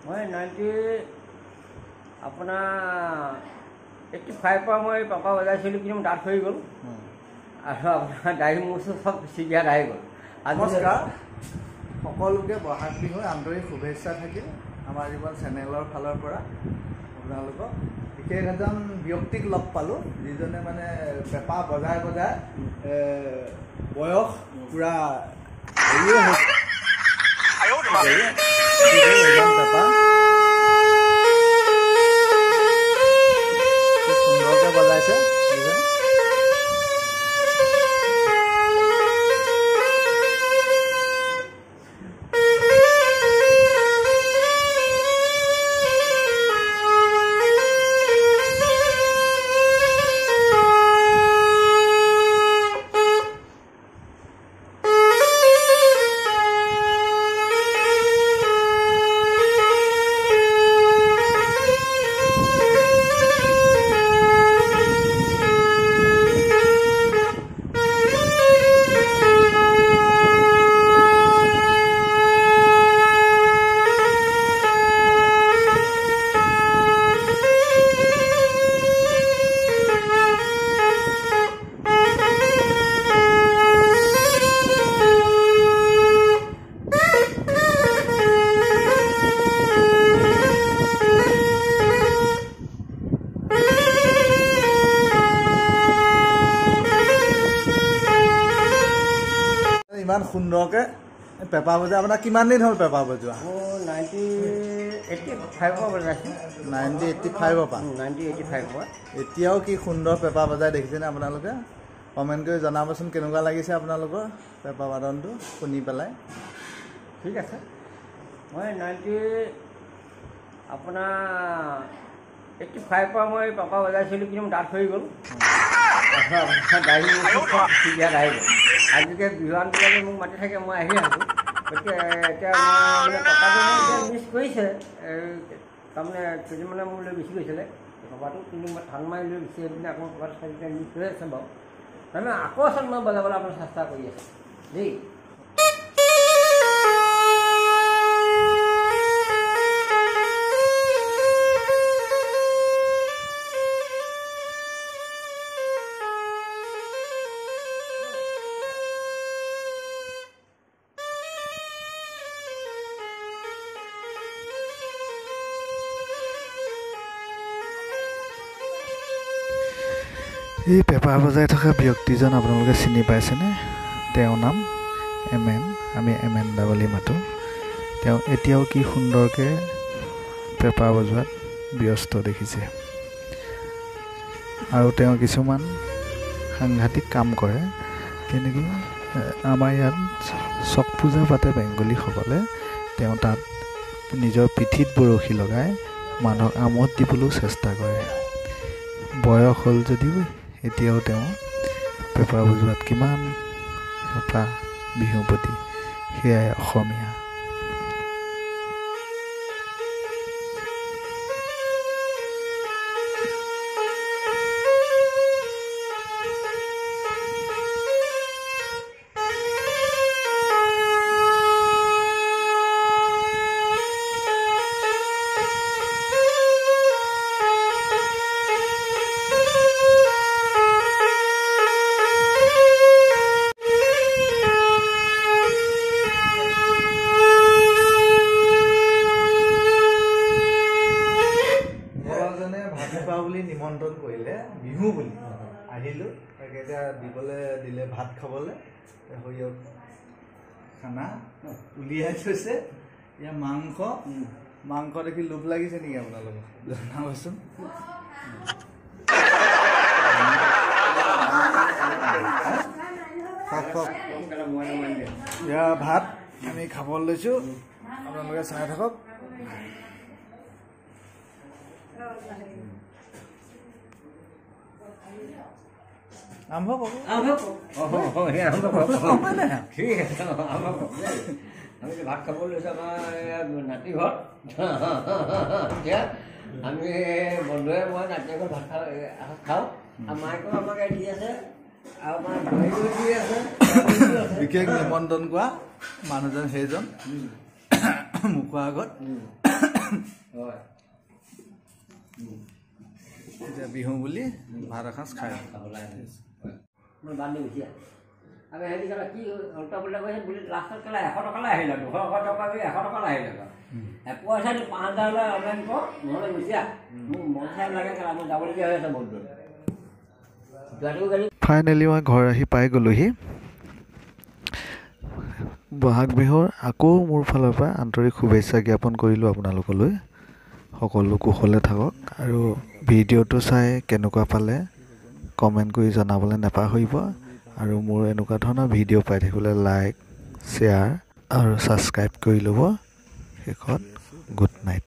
মই 90 আপোনাৰ 85 পৰা মই পেঁপা বজাইছিলোঁ, কিন্তু মোৰ দাঁত সৰি গ'ল আৰু আপোনাৰ দাড়ি মোচো চব চিগিয়াত আহি গ'ল। নমস্কাৰ সকলোকে, বহাগ বিহুৰ আন্তৰিক শুভেচ্ছা থাকিল আমাৰ জীৱন চেনেলৰ ফালৰ পৰা। আপোনালোকক বিশেষ এজন ব্যক্তিক লগ পালোঁ, যিজনে মানে পেঁপা বজাই বজাই বয়স পূৰা হেৰিয়ে হৈ পেঁপা সুন্দৰকৈ বজাইছে। ইমান সুন্দৰকৈ পেঁপা বজোৱা, আপোনাৰ কিমান দিন হ'ল পেঁপা বজোৱা? মোৰ 1985 বজাইছোঁ। 1985 পৰা? 1985 পৰা। এতিয়াও কি সুন্দৰ পেঁপা বজাই দেখিছেনে আপোনালোকে? কমেণ্ট কৰি জনাবচোন কেনেকুৱা লাগিছে আপোনালোকৰ পেঁপা বাদনটো শুনি পেলাই। ঠিক আছে, মই 90 আপোনাৰ 85 পৰা মই পেঁপা বজাইছিলোঁ, কিন্তু মোৰ দাঁত সৰি গ'ল আৰু দাড়ি চব চিগিয়াত আহি গ'ল। আজিকে বিহুৱানবিলাকে মোক মাতি থাকে, মই আহি আছোঁ। গতিকে এতিয়া মই মানে পেঁপাটো মই এতিয়া মিছ কৰিছে, তাৰমানে কেইদিনমানে মোৰ লৈ গুচি গৈছিলে পেঁপাটো, কিন্তু মই ঠান মাৰি লৈ গুচি আহি পিনে আকৌ পেঁপাটো চাই মিছ হৈ আছে বাৰু। তাৰমানে আকৌ আচল মই বজাবলৈ আপোনাৰ চেষ্টা কৰি আছোঁ দেই। এই পেঁপা বজাই থকা ব্যক্তিজন আপোনালোকে চিনি পাইছেনে? তেওঁৰ নাম এম এন, আমি এম এন দা বুলি মাতোঁ। তেওঁ এতিয়াও কি সুন্দৰকৈ পেঁপা বজোৱাত ব্যস্ত দেখিছে। আৰু তেওঁ কিছুমান সাংঘাতিক কাম কৰে, যেনেকৈ আমাৰ ইয়াত চক পূজা পাতে বেংগলীসকলে, তেওঁ তাত নিজৰ পিঠিত বৰশী লগাই মানুহক আমোদ দিবলৈও চেষ্টা কৰে। বয়স হ'ল যদিও এতিয়াও তেওঁ পেঁপা বজোৱাত কিমান হেঁপাহ বিহুৰ প্ৰতি, সেয়াই অসমীয়া। নিমন্ত্ৰণ কৰিলে বিহু বুলি আহিলোঁ, তাকে এতিয়া দিবলৈ দিলে ভাত খাবলৈ। সৰিয়হ খানা উলিয়াই থৈছে। এতিয়া মাংস মাংস দেখি লোভ লাগিছে নেকি আপোনালোকৰ? জনাবচোন। এয়া ভাত আমি খাবলৈ লৈছোঁ, আপোনালোকে চাই থাকক। আৰম্ভ কৰক। ঠিক আছে, আৰম্ভ কৰক। আমি ভাত খাবলৈ লৈছোঁ আমাৰ নাতি ঘৰত। এতিয়া আমি বন্ধুৱে মই নাতি ঘৰত ভাত খাওঁ, আৰু মায়েকেও আমাক দি আছে, আৰু আমাৰ বোৱাৰীও দি আছে। বিশেষ নিমন্ত্ৰণ কৰা মানুহজন সেইজন মুখৰ আগত। হয়। এতিয়া বিহু বুলি ভাত এসাঁজ খাই মই বান্ধি গুচি আহ। আমি হেৰি কেলা কি উল্টা পুল্টা কৈছে বুলি লাষ্টত কেলা 100 টকালৈ আহিলে, 200 টকা 100 টকালৈ আহিলে। পইচা দি 5000 লৈ অনলাইন কৰ, নহ'লে গুচি আহ। মোক মন চাই লাগে কেলা, মই যাবলগীয়া হৈ আছে বহুত দূৰ। যোৱাটো গাড়ী। ফাইনেলি মই ঘৰ আহি পাই গ'লোহি। বহাগ বিহুৰ আকৌ মোৰ ফালৰ পৰা আন্তৰিক শুভেচ্ছা জ্ঞাপন কৰিলোঁ আপোনালোকলৈ। সকলো কুশলে থাকক আৰু ভিডিঅ'টো চাই কেনেকুৱা পালে কমেণ্ট কৰি জনাবলৈ নাপাহৰিব আৰু মোৰ এনেকুৱা ধৰণৰ ভিডিঅ' পাই থাকিবলৈ লাইক, শ্বেয়াৰ আৰু ছাবস্ক্ৰাইব কৰি ল'ব। শেষত গুড নাইট।